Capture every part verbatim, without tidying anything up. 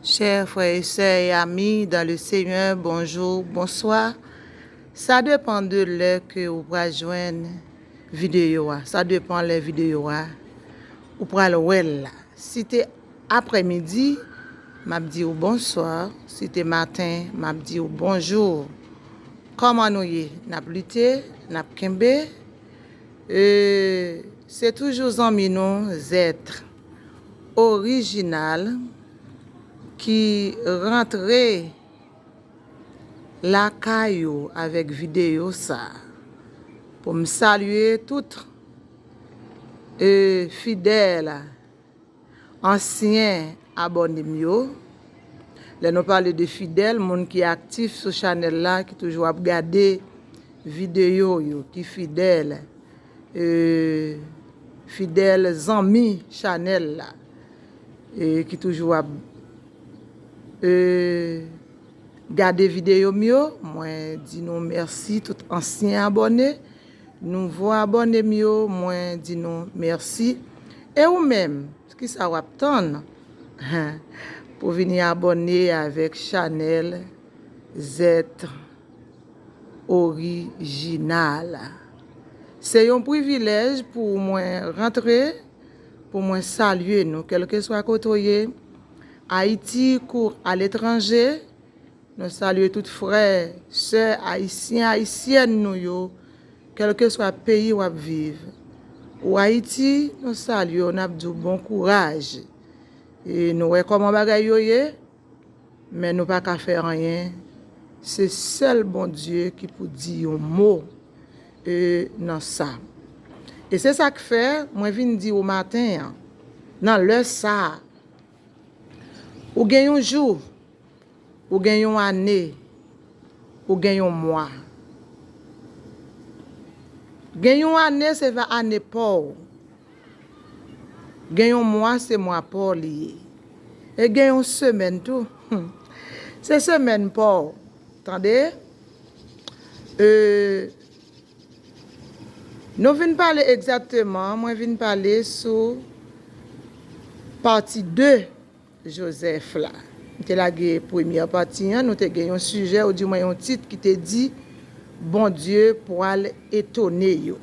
Chers frères et sœurs et amis dans le Seigneur, bonjour, bonsoir. Sa depann de lè ke ou pral jwenn videyo a. Sa depann lè videyo a ou pral wè l la. Si te aprèmidi, m ap di w bonswa. Si te maten, m ap di w bonjou. Kòman nou ye? N ap lite, n ap kenbe. E, se toujou zanmi nou, Zèt Orijinal, ki rantre lakay ou avèk videyo sa a. Pou m salye tout, e, fidèl, ansyen abòne m yo. Lè nou pale de fidèl, moun ki aktif sou chanèl la, ki toujou ap gade videyo yo, ki fidèl, e, fidèl zanmi chanèl la, e, ki toujou ap, e, gade videyo m yo, mwen di nou mèsi, tout ansyen abòne, nouvo abòne m yo, mwen di nou mèsi. E ou menm, kisa w ap tann pou vini abòne avèk chanèl Zèt Orijinal? Se yon privilèj pou mwen rantre, pou mwen salye nou, kèlkeswa kote w ye, Ayiti kou aletranje. Nou salye tout frè, sè ayisyen, ayisyèn nou yo, kèlkeswa peyi w ap viv. Ou Ayiti, nou salye w, n ap di w bon kouraj. E nou wè kòman bagay yo ye, men nou pa ka fè anyen. Se sèl Bondye ki pou di yon mo, e, nan sa. E se sa k fè mwen vin di w maten an, nan lè sa a, ou gen yon jou, ou gen yon ane, ou gen yon mwa. Gen yon ane, se va ane pa w. Gen yon mwa, se mwa pa w li ye. E gen yon semèn tou. Se semèn pa w. Tande? E, nou vin pale egzakteman, mwen vin pale sou pati de Jozèf la. M te lage premyè pati an, nou te gen yon sijè, oudimwen yon tit ki te di, Bondye pral etone yo.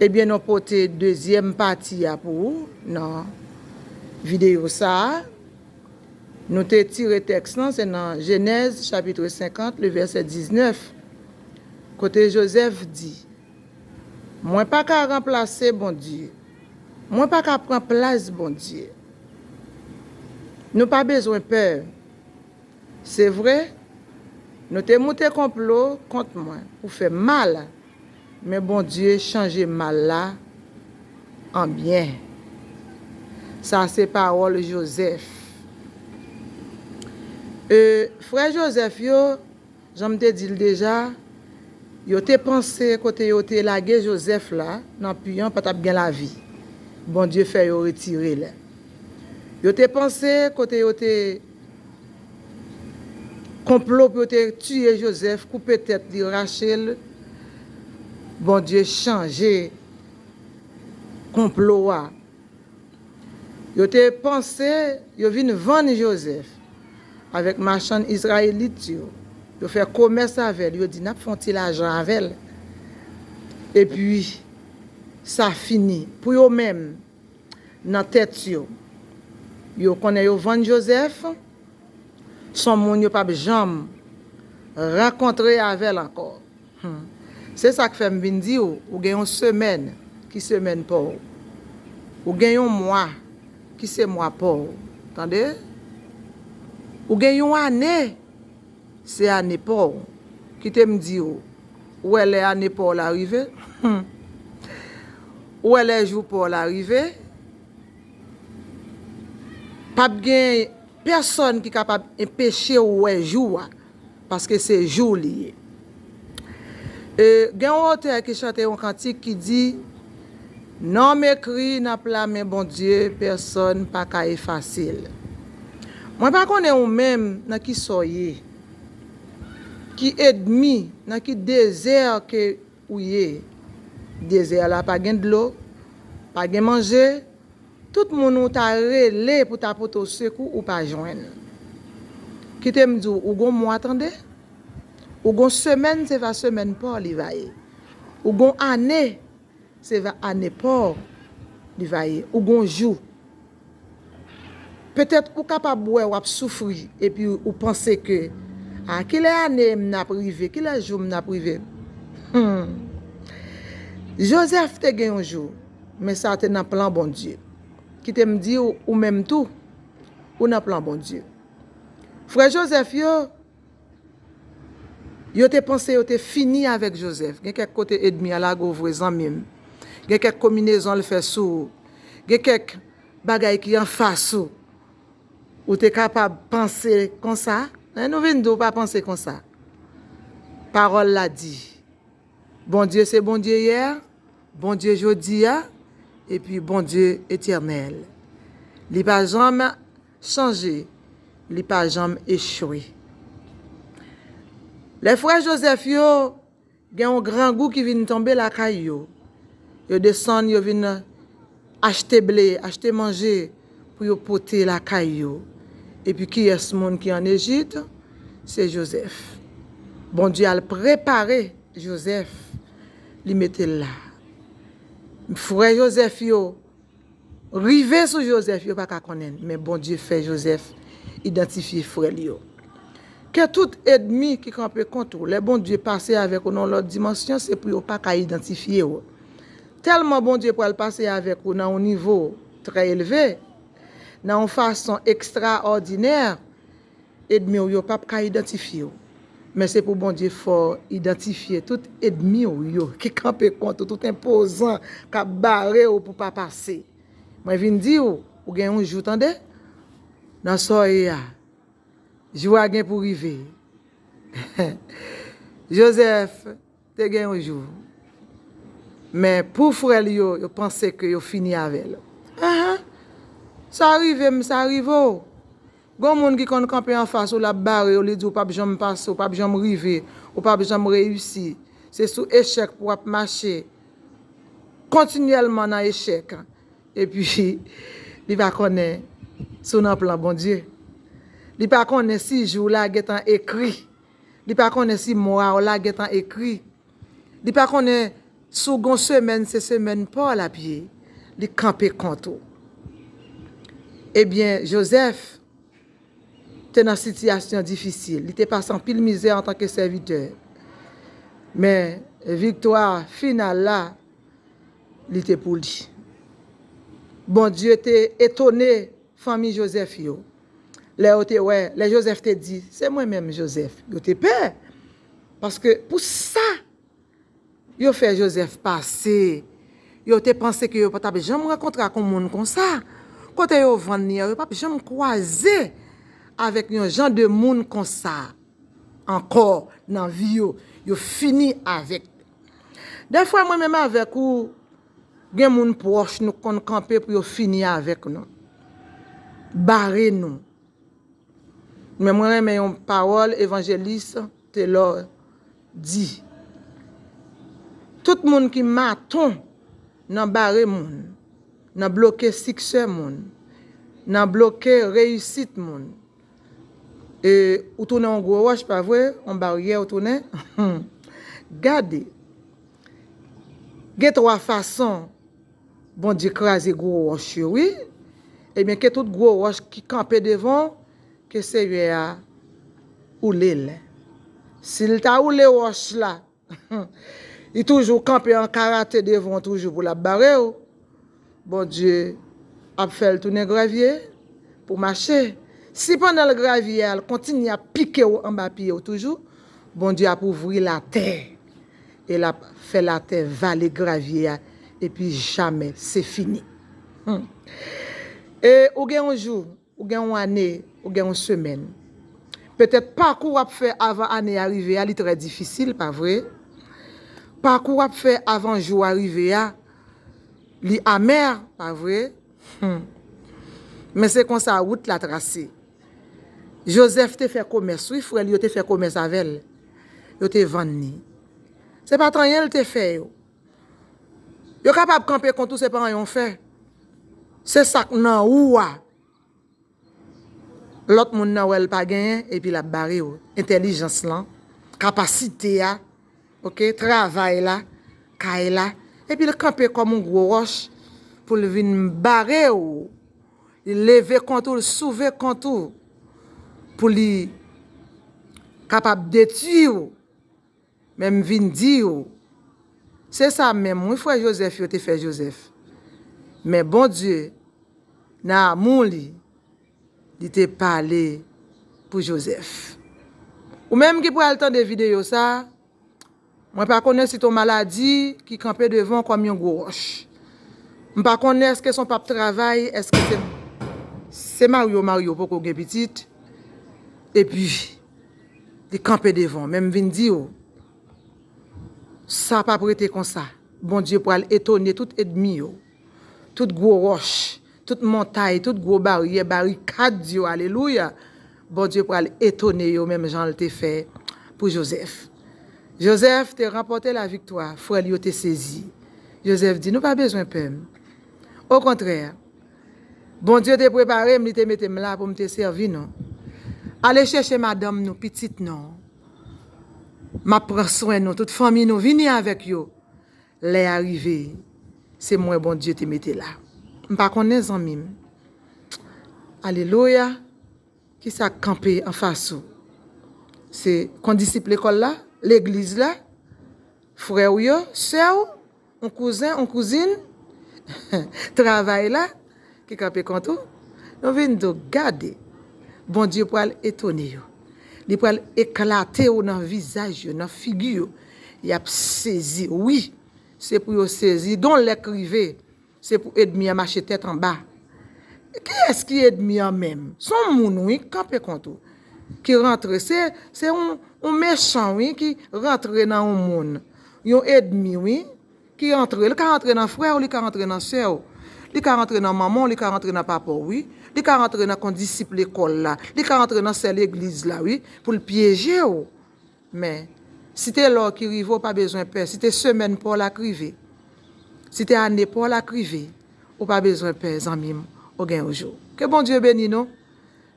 Ebyen, nou pote dezyèm pati a pou ou nan videyo sa a. Nou te tire tèks lan, se nan Jenèz, chapit senkant, le vèsè diznèf, kote Jozèf di, Mwen pa ka ranplase Bondye. Mwen pa ka pran plas Bondye. Nou pa bezwen pè. Se vre, nou te moute konplo kont mwen pou fè m mal, men Bondye chanje mal la an byen. Sa se pawòl Jozèf. E, frè Jozèf yo, jan m te di l deja, yo te panse kote yo te lage Jozèf la, nan pi an, pa t ap gen lavi. Bondye fè yo retire l. Yo te panse kote yo te konplo pou yo te tiye Jozèf, koupe tèt li, rache l, Bondye chanje konplo a. Yo te panse yo vin vann Jozèf avèk machann Izrayelit yo. Yo fè komès avè l, yo di, "N ap fè yon ti lajan avè l." Epi, sa fini. Pou yo menm, nan tèt yo, yo konnen yo vann Jozèf, s on moun yo p ap janm rankontre avè l ankò. Hmm. Se sa k fè m vin di w, ou gen yon semèn ki semèn pa w. Ou gen yon mwa ki se mwa pa w. Tande? Ou gen yon ane, se ane pa w. Kite m di w, ou wè lè ane pa w la rive? Hmm. Ou wè lè jou pa w la rive? P ap gen pèsòn ki kapab enpeche w wè jou a, paske se jou li ye. E, gen yon otè ki chante yon kantik ki di, "Nonm ekri nan pla men Bondye, pèsòn pa ka efase l." Mwen pa konnen ou menm nan ki sa w ye, ki ènmi, nan ki dezè ke ou ye. Dezè la pa gen dlo, pa gen manje, Tout moun ou ta rele pou ta pote w sekou, ou pa jwenn. Kite m di w, ou gon mwa tande? Ou gon semèn, se va semèn pa w li va ye. Ou gon ane, se va ane pa w li va ye. Ou gon jou. Petèt ou kapab wè w ap soufri epi ou panse ke, a, kilè ane m n ap rive, kilè jou m n ap rive? Hmm. Jozèf te gen yon jou, men sa te nan plan Bondye. Kite m di w, ou menm tou, ou nan plan Bondye. Frè Jozèf yo, yo te panse yo te fini avèk Jozèf. Gen kèk kote ènmi a lage w vre, zanmi m. Gen kèk konbinezon l fè sou ou. Gen kèk bagay ki anfas ou. Ou te kapab panse konsa. Men nou vin di w pa panse konsa. Pawòl la di, Bondye se Bondye yè, Bondye jodi a, epi Bondye etènèl. Li pa janm chanje, li pa janm echwe. Lè frè Jozèf yo, gen yon grangou ki vin tonbe lakay yo. Yo desann, yo vin achte ble, achte manje pou yo pote lakay yo. Epi kiyès moun ki ann Ejip? Se Jozèf. Bondye al prepare Jozèf, li mete l la. Frè Jozèf yo rive sou Jozèf, yo pa ka konnen l, men Bondye fè Jozèf idantifye frè l yo. Ke tout ènmi ki kanpe kont ou, lè Bondye pase avèk ou nan yon lòt dimansyon, se pou yo pa ka idantifye w. Tèlman Bondye pral pase avèk ou nan yon nivo trè elve, nan yon fason ekstraòdinè, ènmi w yo p ap ka idantifye w. Men se pou Bondye fè w idantifye tout ènmi w yo ki kanpe kont ou, tout enpozan k ap bare w pou pa pase. Mwen vin di w, ou gen yon jou, tande, nan sa w ye a. Jou a gen pou rive. Jozèf te gen yon jou. Men pou frè l yo, yo panse ke yo fini avè l. Ahan. Sa rive m, sa rive w. Gon moun ki konn kanpe anfas ou, l ap bare w, li di w p ap janm pase, w p ap janm rive, ou p ap janm reyisi. Se sou echèk pou w ap mache. Kontinyèlman nan echèk. Epi, li pa konnen si w nan plan Bondye. Li pa konnen si jou w la gentan ekri. Li pa konnen si mwa w la gentan ekri. Li pa konnen si w gon semèn, se semèn pa w l ap ye. Li kanpe kont ou. Ebyen, Jozèf te nan sitiyasyon difisil. Li te pase anpil mizè antanke sèvitè. Men, viktwa final la, li te pou li. Bondye te etone fanmi Jozèf yo. Lè yo te wè, lè Jozèf te di, "Se mwen menm, Jozèf," yo te pè. Paske pou sa yo fè Jozèf pase, yo te panse ke yo pa t ap janm rankontre ak yon moun konsa. Kote yo vann li a, yo p ap janm kwaze avèk yon jan de moun konsa ankò nan vi yo. Yo fini avèk. Dèfwa, mwen menm avèk ou, gen moun pwòch nou k konn kanpe pou yo fini avèk nou, bare nou. Men mwen renmen yon pawòl evanjelis Telò di. Tout moun ki maton nan bare moun, nan bloke siksè moun, nan bloke reyisit moun, e ou tounen yon gwo wòch, pa vre? Yon baryè ou tounen? Gade. Gen twa fason Bondye kraze gwo wòch yo, wi. Ebyen, ke tout gwo wòch ki kanpe devan w, ke Senyè a woule l. Si l ta woule wòch la, li toujou kanpe an karate devan w toujou pou l ap bare w, Bondye ap fè l tounen gravye pou mache. Si pandan l gravye a, l kontinye ap pike w anba pye w toujou, Bondye ap ouvri latè e l ap fè latè vale gravye a, epi jamè, se fini. Hmm. E ou gen yon jou, ou gen yon ane, ou gen yon semèn. Petèt pakou w ap fè avan ane a rive a, li trè difisil, pa vre? Pakou w ap fè avan jou a rive a, li amè, pa vre? Hmm. Men se konsa wout la trase. Jozèf te fè komès, wi, frè l yo te fè komès avè l. Yo te vann li. Se pa t anyen l te fè yo. Yo kapab kanpe kont ou, se pa anyen w fè. Se sa k nan ou a. Lòt moun nan wè l pa genyen, epi l ap bare w. Entèlijans lan, kapasite a, oke, travay la, kay la, epi l kanpe kòm yon gwo wòch pou l vin bare w. Li leve kont ou, l soulve kont ou, pou li kapab detwi w. Men m vin di w, se sa menm, wi, frè Jozèf yo te fè Jozèf. Men Bondye, nan amou li, li te pale pou Jozèf. Ou menm ki pral tande videyo sa, mwen pa konnen si t on maladi ki kanpe devan w kòm yon gwo wòch. M pa konnen èske s on p ap travay, èske se, se mari w, mari w poko gen pitit, epi li kanpe devan w. Men m vin di w, sa p ap rete konsa. Bondye pral etone tout ènmi yo, tout gwo wòch, tout montay, tout gwo baryè, barikad yo, alelouya. Bondye pral etone yo menm jan l te fè pou Jozèf. Jozèf te ranpòte laviktwa, frè l yo te sezi. Jozèf di, nou pa bezwen pè m. Okontrè, Bondye te prepare m, li te mete m la pou m te sèvi nou. Ale chèche madanm nou, pitit nou. M ap pran swen nou, tout fanmi nou, vini avèk yo. Lè a rive, se mwen Bondye te mete la. M pa konnen zanmi m. Alelouya. Kisa k kanpe anfas ou? Se kondisip lekòl la, legliz la, frè w yo, sè w, yon kouzen, yon kouzin, travay la, ki kanpe kont ou. Nou vin di w, gade, Bondye pral etone yo. Li pral eklate w nan vizaj yo, nan figi yo. Y ap sezi, wi. Se pou yo sezi. Gen yon lè k rive, se pou ènmi an mache tèt anba. Kiyès ki ènmi an menm? Se yon moun, wi, k kanpe kont ou. Ki rantre. Se, se yon, yon mechan, wi, ki rantre nan yon moun. Yon ènmi, wi, ki rantre. Li ka rantre nan frè w, li ka rantre nan sè w. Li ka rantre nan manman w, li ka rantre nan papa w, wi. Li ka rantre nan kondisip lekòl la. Li ka rantre nan sè legliz la, wi, pou l pyeje w. Men, si te lè w ki rive, w pa bezwen pè. Si te semèn pa w la k rive, si te ane pa w la k rive, ou pa bezwen pè, zanmi m, ou gen yon jou. Ke Bondye beni nou.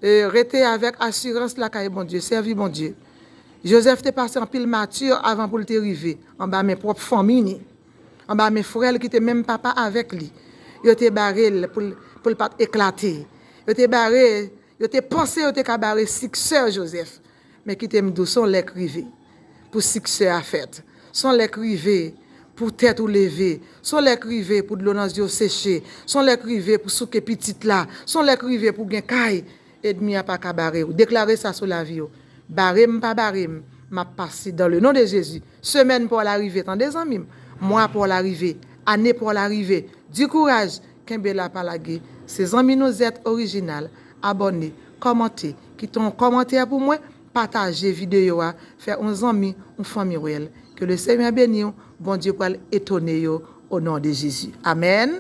E, rete avèk asirans lakay Bondye, sèvi Bondye. Jozèf te pase anpil mati avan pou l te rive anba men pwòp fanmi li, anba men frè l ki te menm papa avèk li. Yo te bare l pou l, pou l pa t eklate. Yo te bare, yo te panse yo te ka bare siksè Jozèf. Men kite m di w, se yon lè k rive pou siksè a fèt. Se yon lè k rive pou tèt ou leve. Se yon lè k rive pou dlo nan zye w seche. Se yon lè k rive pou souke pitit la. Se yon lè k rive pou gen kay. Ènmi a pa ka bare w. Deklare sa sou lavi w. Bare m, pa bare m, m ap pase dans le nom de Jésus. Semèn pa w la rive, tande zanmi m. Mwa pa w la rive. Ane pa w la rive. Di kouraj, kenbe la, pa lage. Se zanmi nou Zèt Orijinal. Abòne, kòmante, kite yon kòmantè pou mwen, pataje videyo a, fè yon zanmi, yon fanmi wè l. Ke le Senyè beni w, Bondye pral etone yo, o non de Jezi. Amèn.